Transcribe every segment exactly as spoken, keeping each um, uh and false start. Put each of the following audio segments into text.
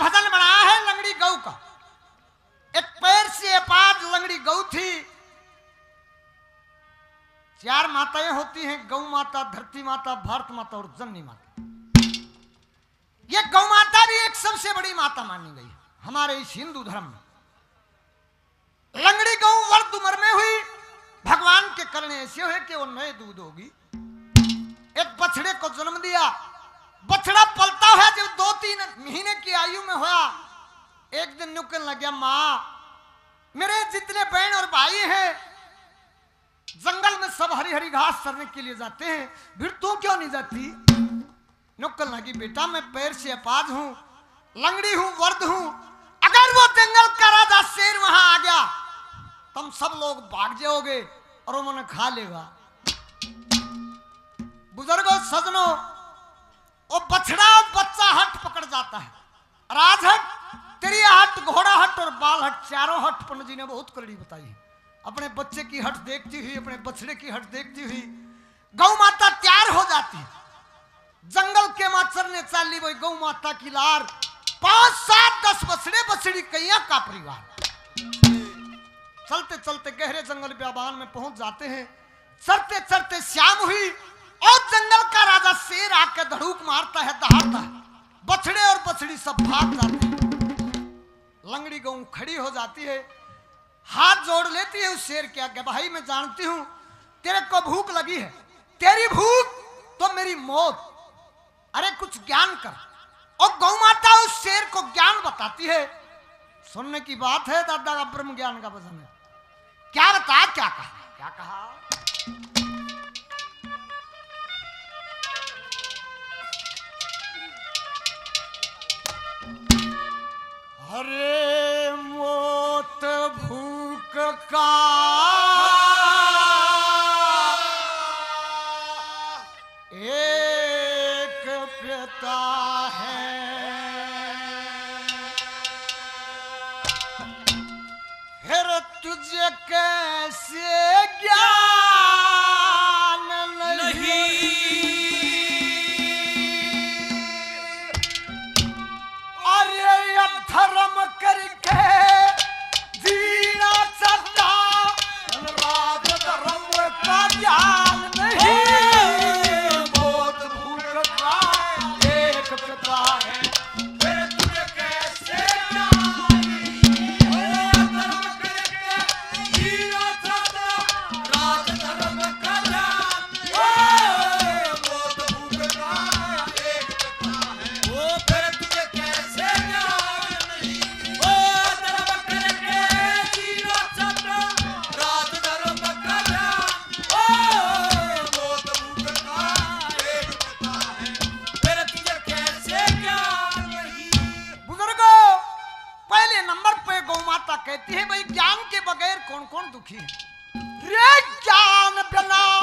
भजन बनाया है लंगड़ी गौ का। एक पैर से अपाज लंगड़ी गौ थी। चार माताएं होती हैं, गौ माता, धरती माता, भारत माता और जननी माता। ये गौ माता भी एक सबसे बड़ी माता मानी गई हमारे इस हिंदू धर्म में। लंगड़ी गौ वर्द उम्र में हुई, भगवान के करने ऐसे हुए कि वो नए दूध होगी। एक बछड़े को जन्म दिया। बछड़ा पलता है, जब दो तीन महीने की आयु में होया, एक दिन न्यू कहने लग गया, "माँ, मेरे जितने बहन और भाई हैं, जंगल में सब हरी हरी घास चरने के लिए जाते हैं, फिर तू क्यों नहीं जाती?" न्यू कहने लगी, "बेटा, मैं पैर से अपाज हूँ, लंगड़ी हूँ, वर्द हूँ। अगर वो जंगल का राजा शेर वहां आ गया, तुम सब लोग भाग जाओगे और वो मने खा लेगा।" बुजुर्गों, सजनों, वो बछड़ा और बच्चा हट पकड़ जाता है। राजहट, तेरी हट, घोड़ा हट और बाल हट, चारों हट पंडित जी ने बहुत करड़ी बताई है। अपने बच्चे की हट देखती हुई, अपने बछड़े की हट देखती हुई गौ माता तैयार हो जाती है। जंगल के माँ चरने चाली, वही गौ माता की लार, पांच, सात, दस बछड़े, बछड़ी कैया का परिवार। चलते चलते गहरे जंगल बियाबान में पहुंच जाते हैं। चरते चरते शाम हुई और जंगल का राजा शेर आके धड़ूक मारता है, दहाड़ता है। बछड़े और बछड़ी सब भाग जाते हैं। लंगड़ी गऊ खड़ी हो जाती है, हाथ जोड़ लेती है उस शेर के आगे, "भाई, मैं जानती हूँ तेरे को भूख लगी है, तेरी भूख तो मेरी मौत। अरे, कुछ ज्ञान कर।" और गौ माता उस शेर को ज्ञान बताती है। सुनने की बात है, दादा का ब्रह्म ज्ञान का भजन है। क्या बता, क्या कहा, क्या कहा? अरे, मौत भूख का एक पिता है, फिर तुझे कैसे ज्ञान नहीं? नहीं। अरे, अधर्म करके जीना चाहता, राज धर्म का ज्ञान नहीं। मौत भूख का एक पिता है, फिर तुझे कैसे ज्ञान नहीं? अधर्म करके जीना चाहता, राज धर्म का ज्ञान नहीं। मौत भूख का एक पिता है, वो फिर तुझे कैसे ज्ञान नहीं? ओ धर्म करके जीना चाहता, राज धर्म का ज्ञान। ओ मौत भूख का एक पिता है, फिर तुझे कैसे ज्ञान नहीं? बुजुर्गों, पहले नंबर पे गौ माता कहती है, भाई, ज्ञान के बगैर कौन कौन दुखी है? रे ज्ञान बिना,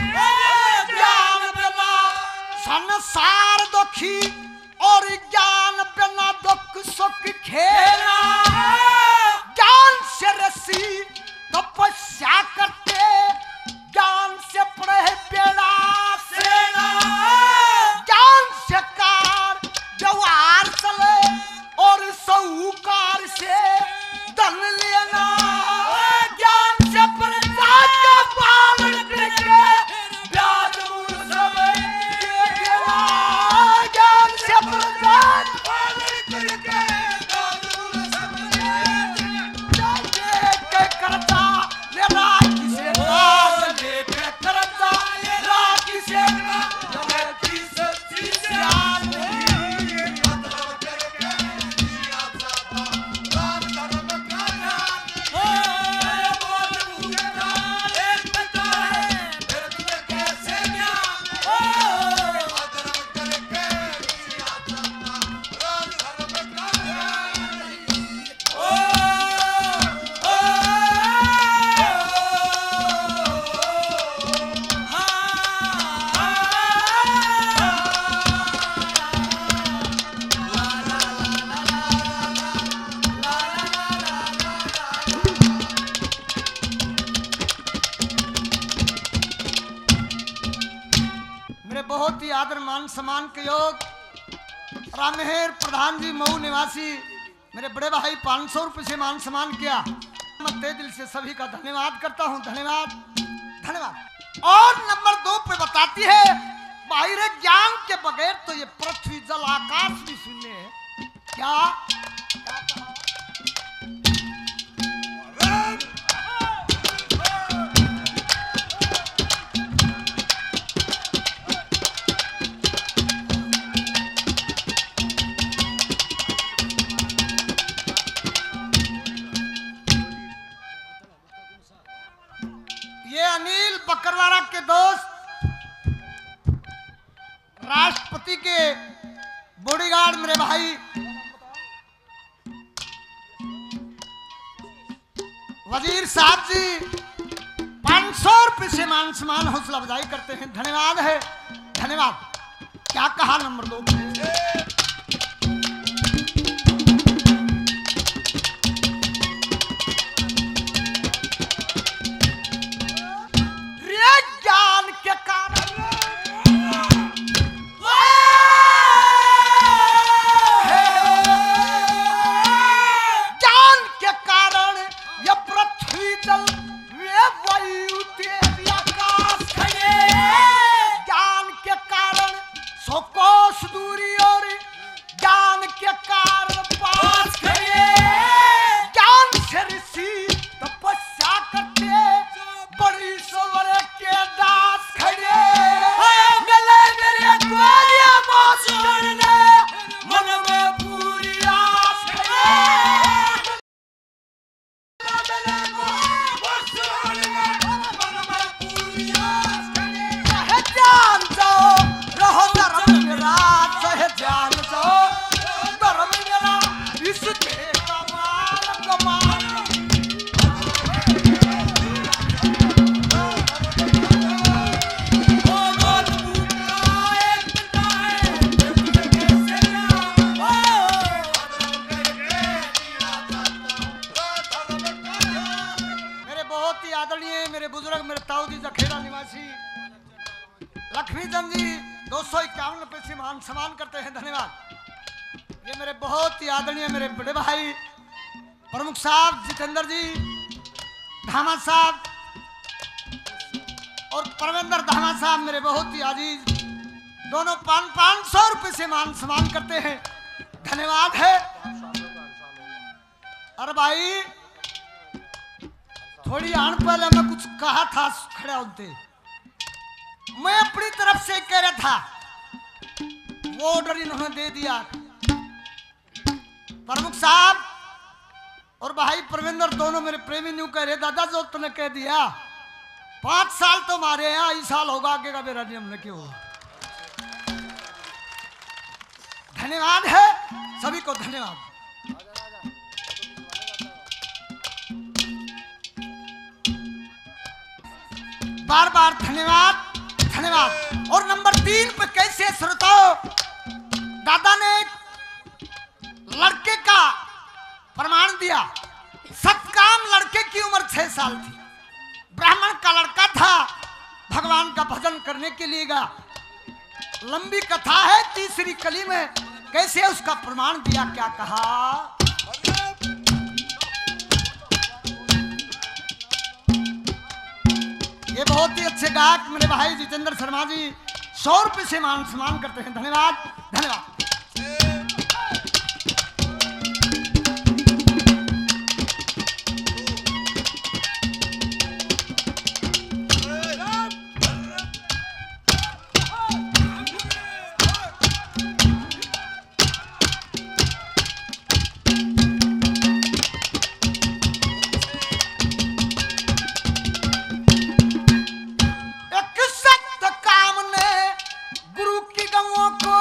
रे ज्ञान बिना संसार दुखी, और ज्ञान बिना दुख सुख खेला। ज्ञान से ऋषि तपस्या करते, ज्ञान से पड़े बेड़ा सेना, ज्ञान से कार व्यवहार चले और साहूकार से धन लेना। ज्ञान से प्रजा का पालन करके ब्याज मूल सब ये देना। ज्ञान से प्रजा का पालन करके ब्याज मूल सब ये देना। के करता मेरा किसे ना, लेके करता मेरा किसे ना, जब की सच्ची जान नहीं, मतलब करके जीना चाहता, राम धर्म का ज्ञान नहीं। ओ, बोल मुझे ना, एक बता है, फिर तुझे कैसे ज्ञान? ओ, धर्म करके जीना चाहता, राम धर्म का ज्ञान नहीं। मेरे बहुत ही आदर मान सम्मान के योग रामहेर प्रधान जी, मऊ निवासी, मेरे बड़े भाई, पाँच सौ रुपये से मान सम्मान किया। मैं तहे दिल से सभी का धन्यवाद करता हूँ, धन्यवाद, धन्यवाद। और नंबर दो पे बताती है, भाई रे, ज्ञान के बगैर तो ये पृथ्वी, जल, आकाश भी शून्य है। क्या? ये अनिल बकरवाड़ा के दोस्त, राष्ट्रपति के बॉडीगार्ड, मेरे भाई वजीर साहब जी, पाँच सौ रुपये से मान सम्मान, हौसला अफजाई करते हैं। धन्यवाद है, धन्यवाद। क्या कहा नंबर दो पे? रे ज्ञान के कारण, ज्ञान के कारण ये पृथ्वी, जल, ये वायु, तेज, आकाश खड़े। ज्ञान के कारण सौ कोस दूरी और ज्ञान के कारण पास खड़े। ज्ञान से ऋषि तपस्या करते, बड़ी सवर के दास खड़े। मिले मेरे ग्वालिया मास्टर ने, मन में पूरी आस खड़े। चाहे जान जाओ, रहो धर्म मेरा, चाहे जान जाओ, धर्म मेरा, इसके कमाल, कमाल। मेरे बहुत ही आदरणीय, मेरे बुजुर्ग, मेरे ताऊ जी जखेड़ा निवासी लक्ष्मी चंद जी, दो सौ इक्यावन रुपये से मान सम्मान करते हैं, धन्यवाद। ये मेरे बहुत ही आदरणीय मेरे बड़े भाई प्रमुख साहब जितेंद्र जी धामा साहब और परमेंद्र धामा साहब, मेरे बहुत ही अजीज, दोनों पाँच, पाँच सौ रुपये से मान सम्मान करते हैं, धन्यवाद है। अरे भाई, थोड़ी आन पहले मैं कुछ कहा था, खड़ा होते मैं अपनी तरफ से कह रहा था, वो ऑर्डर इन्होंने दे दिया। प्रमुख साहब और भाई परविंदर दोनों मेरे प्रेमी न्यू कह रहे, दादा जो तूने कह दिया, पाँच साल तो मारे हैं, इस साल होगा, आगे का मेरा नियम न क्यों होगा। धन्यवाद है सभी को, धन्यवाद। बार बार धन्यवाद, धन्यवाद। और नंबर तीन पे कैसे श्रोताओं, दादा ने एक लड़के का प्रमाण दिया। सतकाम लड़के की उम्र छह साल थी, ब्राह्मण का लड़का था, भगवान का भजन करने के लिए गया। लंबी कथा है, तीसरी कली में कैसे उसका प्रमाण दिया, क्या कहा। ये बहुत ही अच्छे गायक मेरे भाई जितेंद्र शर्मा जी सौ रुपये से मान सम्मान करते हैं। धन्यवाद, धन्यवाद। एक सत काम ने गुरु की गऊओं को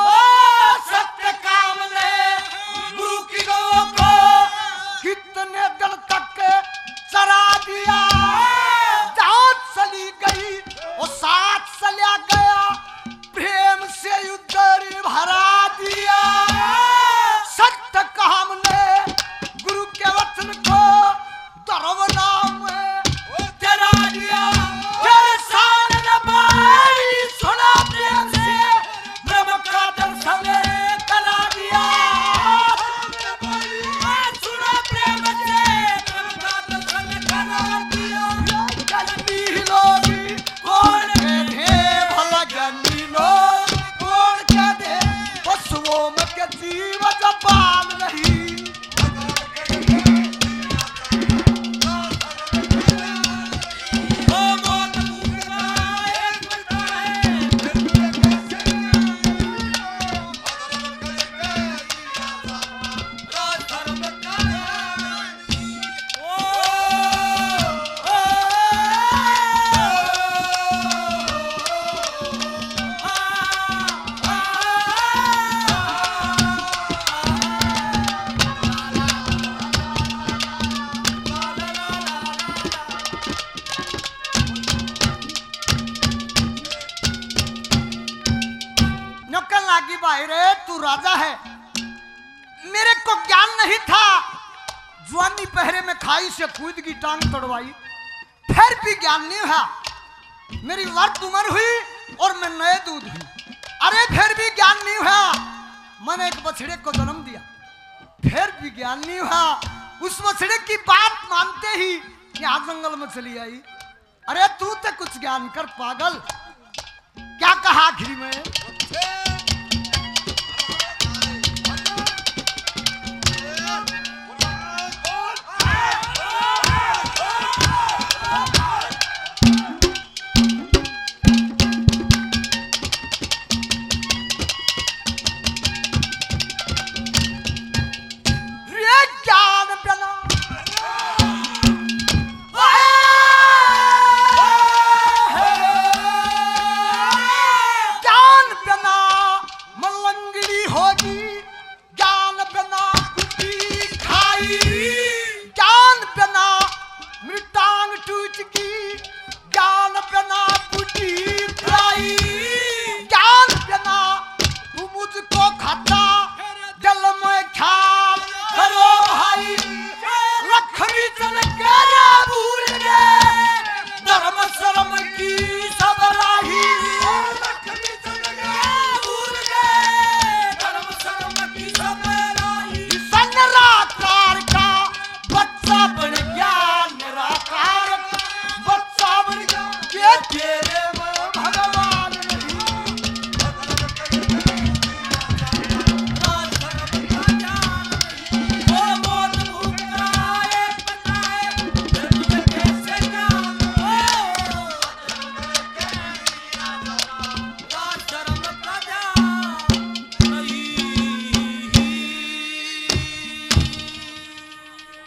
तू राजा है, मेरे को ज्ञान नहीं था। जवानी पहरे में खाई से कूद गई, टांग तोड़वाई, फिर भी ज्ञान नहीं हुआ। मेरी वर्त उम्र हुई और मैं नए दूध हुई, अरे फिर भी ज्ञान नहीं हुआ। मैंने एक बछड़े को जन्म दिया, फिर भी ज्ञान नहीं हुआ। उस बछड़े की बात मानते ही यहाँ जंगल में चली आई। अरे तू तो कुछ ज्ञान कर पागल, क्या कहा आखिरी में? रे ज्ञान बिना, ज्ञान बिना मलंगड़ी होगी।